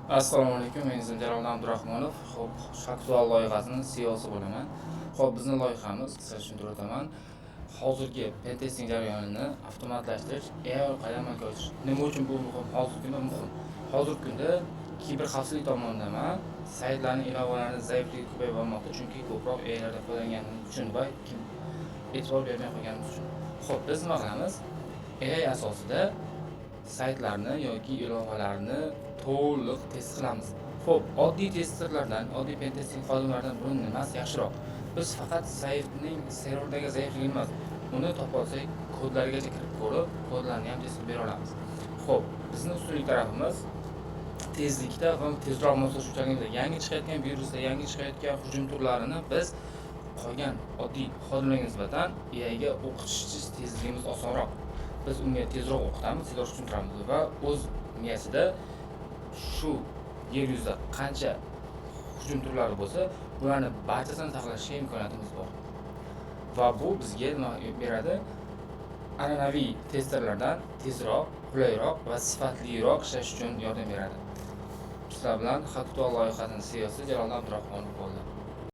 Assalomu alaykum, men ismim Jalol Abdurahmonov. Xo'p, Aktual loyihasini CEOsi bo'laman. Xo'p, bizni loyihamiz, qisqacha tushuntirib o'taman. Hozirgi pentesting jarayonini avtomatlashtirish, AI orqali amalga oshirish. Nima uchun bu muhim? Hozirgi kunda muhim. Hozirgi kunda kiber xavfsizlik tomonlama saytlarning, ilovalarning zaifligi ko'payib bormoqda, chunki ko'proq AIlardan foydalanganimiz uchun va kim e'tibor bermay qo'yganimiz uchun. Xo'p, biz nima qilamiz? AI asosida saytlarni yoki ilovalarni to'liq test qilamiz. Xo'p, oddiy testerlardan, oddiy pentesting xodimlaridan buni nimasi yaxshiroq? Biz faqat saytning serverdagi zaifligini emas, uni topa olsak, kodlarigacha kirib ko'rib, kodlarni ham test qilib bera olamiz. Xo'p, bizni ustunlik tarafimiz tezlikda va tezroq moslashuvchanlikda. Yangi chiqayotgan viruslar, yangi chiqayotgan hujum turlarini biz qolgan oddiy xodimlarga nisbatan AIga o'qitish tezligimiz osonroq. Biz unga tezroq o'qitamiz, tezroq tushuntiramiz va o'z miyasida shu yer yuzida qancha hujum turlari bo'lsa, ularni barchasini saqlashga imkoniyatimiz bor. Va bu bizga nima beradi? An'anaviy testerlardan tezroq, qulayroq va sifatliroq ishlash uchun yordam beradi. Sizlar bilan Haktual loyihasining CEOsi Jalol Abdurahmonov bo'ldi.